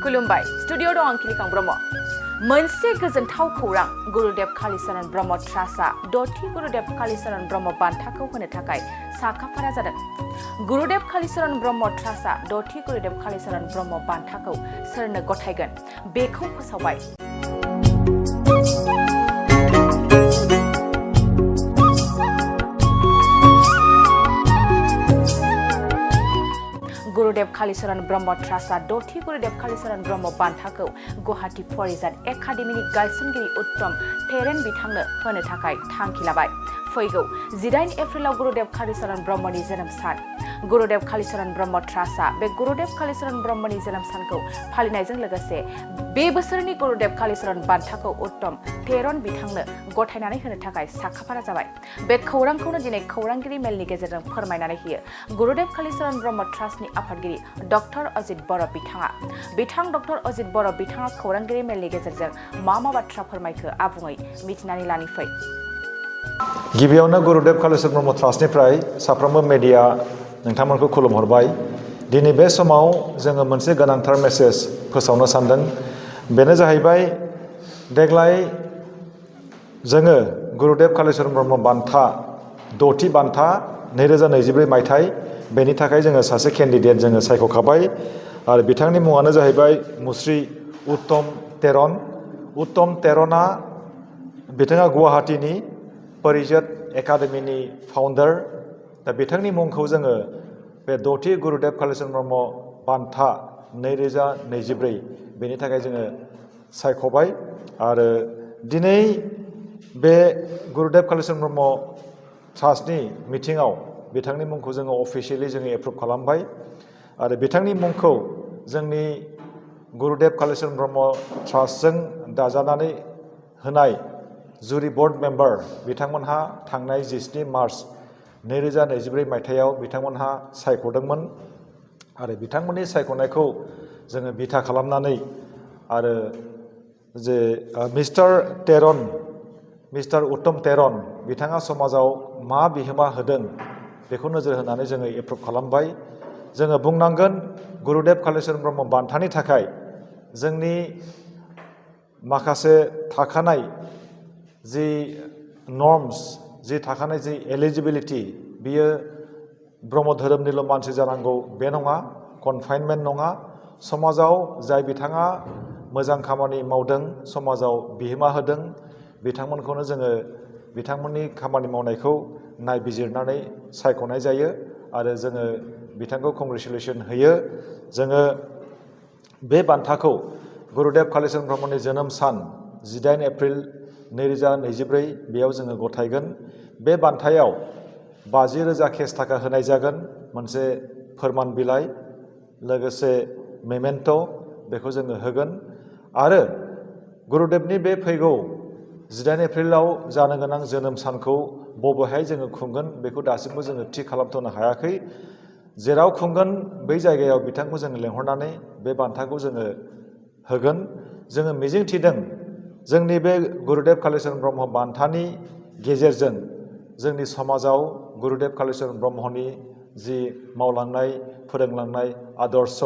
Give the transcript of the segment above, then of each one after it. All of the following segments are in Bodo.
खुलुमबाय स्टुडिअ दं आं खिलिखां ब्रह्म मोनसे गोजोनथाव खौरां गुरुदेव कालिचरण ब्रह्म ट्रास्टआ दथि गुरुदेव कालिचरण ब्रह्म बान्थाखौ होनो थाखाय साखाफारा जादों। गुरुदेव कालिचरण ब्रह्म ट्रास्टआ दथि गुरुदेव कालिचरण ब्रह्म बान्थाखौ सोरनो गथायगोन बेखौ फोसावबाय। गुरुदेव कालिचरण ब्रह्म ट्रास्टआ दथि गुरुदेव कालिचरण ब्रह्म बान्थाखौ गुवाहाटी फरिजात एकाडेमिनि गायसनगिरि उत्तम टेरेन बिथांनो होनो थाखाय थांखि लाबाय। फैगौ 18 एप्रिलाव गुरुदेव कालिचरण ब्रह्मनि जोनोम सान। गुरुदेव कालिचरण ब्रह्म ट्रास्टआ बे गुरुदेव कालिचरण ब्रह्मनि जोनोम सानखौ फालिनायजों लोगोसे बे बोसोरनि गुरुदेव कालिचरण बान्थाखौ उत्तम टेरन बिथांनो गथायनानै होनो थाखाय साखाफारा जाबाय। बे खौरांखौनो दिनै खौरांगिरि मेलनि गेजेरजों फोरमायनानै होयो गुरुदेव कालिचरण ब्रह्म ट्रास्टनि आफादगिरि डक्टर अजित बर' बिथाङा। डक्टर अजित बर' बिथाङा खौरांगिरि मेलनि गेजेरजों मा बाथ्रा फोरमायखो आबुङै मिथिनानै लानि फै। गिबियावनो गुरुदेव कालिचरण ब्रह्म ट्रास्टनिफ्राय साफ्रोमबो मेडिया नोंथांमोनखौ खुलुमहरबाय। दिनै बे समाव जोङो मोनसे गोनांथार मेसेज फोसावनो सानदों। बेनो जाहैबाय देग्लाय जोङो गुरुदेव कालिचरण ब्रह्म बान्था दथि बान्था 2024 मायथाइ बेनि थाखाय जोङो सासे केन्डिडेट जोङो सायख'खाबाय आरो बिथांनि मुङानो जाहैबाय मुस्रि उत्तम टेरन। उत्तम टेरना बिथाङा गुवाहाटीनि परिजत एकाडेमिनि फाउन्डार। दा बिथांनि मुंखौ जोङो बे दथि गुरुदेव कालिचरण ब्रह्म बान्था 2024 बेनि थाखाय जोङो सायख'बाय आरो दिनै बे गुरुदेव कालिचरण ब्रह्म ट्रास्टनि मिटिङाव बिथांनि मुंखौ जोङो अफिसियेलि जोङो एप्रुभ खालामबाय आरो बिथांनि मुंखौ जोंनि गुरुदेव कालिचरण ब्रह्म ट्रास्टजों दाजानानै होनाय जुरि बर्ड मेम्बार बिथांमोनहा थांनाय 17 मार्च 2024 मायथाइयाव बिथांमोनहा सायख'दोंमोन आरो बिथांमोननि सायख'नायखौ जोङो बिथा खालामनानै आरो जे मिस्टार उत्तम टेरन बिथाङा समाजाव मा बिहोमा होदों बेखौ नोजोर होनानै जोङो एप्रुभ खालामबाय। जोङो बुंनांगोन गुरुदेव कालिचरण ब्रह्म बान्थानि थाखाय जोंनि माखासे थाखानाय जि नर्म्स जि थाखानाय जि एलिजिबिलिटि बियो ब्रह्म धोरोमनिल' मानसि जानांगौ बे नङा, कनफाइनमेन्ट नङा। समाजाव जाय बिथाङा मोजां खामानि मावदों, समाजाव बिहोमा होदों, बिथांमोनखौनो जोङो बिथांमोननि खामानि मावनायखौ नायबिजिरनानै सायख'नाय जायो आरो जोङो बिथांखौ कंग्रेचुलेसन होयो। जोङो बे बान्थाखौ गुरुदेव कालिचरण ब्रह्मनि जोनोम सान 18 एप्रिल 2024 बेयाव जोङो गथायगोन। बे बान्थायाव 50,000 केस थाखा होनाय जागोन, मोनसे फोरमान बिलाइ लोगोसे मेमेन्ट' बेखौ जोङो होगोन आरो गुरुदेवनि बे फैगौ 18 एप्रिलाव जानो गोनां जोनोम सानखौ बबेहाय जोङो खुंगोन बेखौ दासिमबो जोङो थि खालामथ'नो हायाखै। जेराव खुंगोन बै जायगायाव बिथांखौ जोङो लेंहरनानै बे बान्थाखौ जोङो होगोन। जोङो मिजिं थिदों जोंनि बे गुरुदेव कालिचरण ब्रह्म बान्थानि गेजेरजों जोंनि समाजाव गुरुदेव कालिचरण ब्रह्मनि जि मावलांनाय फोरोंलांनाय आदर्श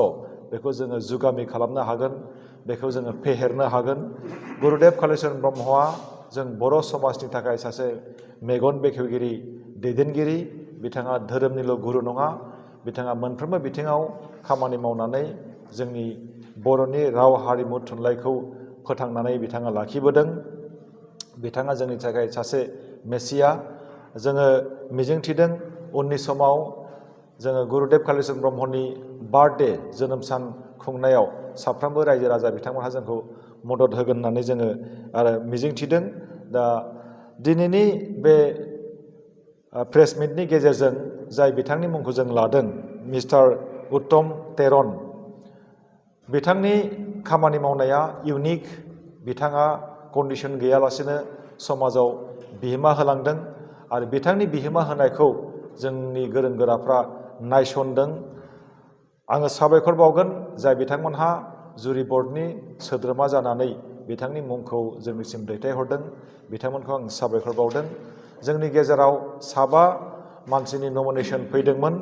बेखौ जोङो जुगामि खालामनो हागोन, बेखौ जोङो फेहेरनो हागोन। गुरुदेव कालिचरण ब्रह्मआ जों बर' समाजनि थाखाय सासे मेगन बेखेवगिरि दैदेनगिरि। बिथाङा धोरोमनिल' गुरु नङा, बिथाङा मोनफ्रोमबो बिथिङाव खामानि मावनानै जोंनि बर'नि राव हारिमु थुनलाइखौ फोथांनानै बिथाङा लाखिबोदों। बिथाङा जोंनि थाखाय सासे मेसिया। जोङो मिजिंथिदों उननि समाव जोङो गुरुदेव कालिचरण ब्रह्मनि बार्थडे जोनोम सान खुंनायाव साफ्रोमबो रायजो राजा बिथांमोनहा जोंखौ मदद होगोन होननानै जोङो आरो मिजिंथिदों। दा दिनैनि बे प्रेस मिटनि गेजेरजों जाय बिथांनि मुंखौ जों लादों मिस्टार उत्तम टेरन, बिथांनि खामानि मावनाया इउनिक। बिथाङा कन्डिसन गैयालासेनो समाजाव बिहोमा होलांदों आरो बिथांनि बिहोमा होनायखौ जोंनि गोरों गोराफ्रा नायसनदों। आङो साबायखर बावगोन जाय बिथांमोनहा जुरि बर्डनि सोद्रोमा जानानै बिथांनि मुंखौ जोंनिसिम दैथायहरदों, बिथांमोनखौ आं साबायखर बावदों। जोंनि गेजेराव 7 मानसिनि नमिनेसन फैदोंमोन,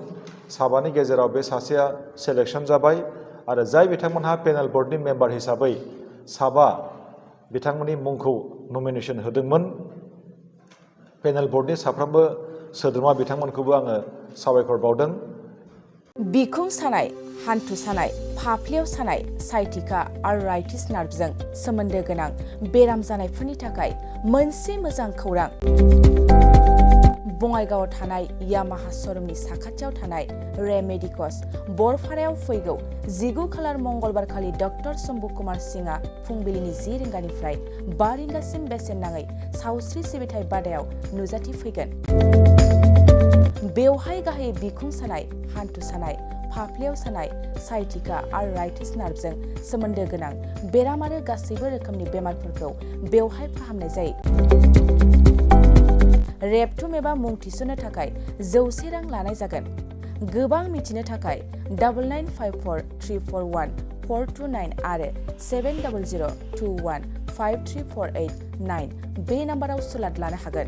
7नि गेजेराव बे सासेया सेलेक्सन जाबाय आरो जाय बिथांमोनहा पेनेल बर्डनि मेम्बार हिसाबै साबा बिथांमोननि मुंखौ नमिनेसन होदोंमोन पेनेल बर्डनि साफ्रोमबो सोद्रोमा बिथांमोनखौबो आङो साबायखर बावदों। बिखुं सानाय, हान्थु सानाय, फाफ्लियाव सानाय, साइटिका आर्थराइटिस नार्भजों सोमोन्दो गोनां बेराम जानायफोरनि थाखाय मोनसे मोजां खौरां। बङाइगावआव थानाय यामाहा श'रुमनि साखाथियाव थानाय रे मेडिकस बरपारायाव फैगौ 19 खालार मंगलबारखालि डक्टर शम्भु कुमार सिंहआ फुंबिलिनि 10 रिंगानिफ्राय 5 रिंगासिम बेसेन नाङै सावस्रि सिबिथाय बादायाव नुजाथिफैगोन। बेवहाय गाहायै बिखुं सानाय, हान्थु सानाय, फाफ्लियाव सानाय, साइटिका आर्थराइटिस नार्भजों सोमोन्दो गोनां बेराम आरो गासैबो रोखोमनि बेमारफोरखौ बेवहाय फाहामनाय जायो। रेबथुम एबा मुं थिसननो थाखाय 100 रां लानाय जागोन। गोबां मिथिनो थाखाय 9954 341 429 आरो 70021 53489 बे नाम्बाराव सुलाद लानो हागोन।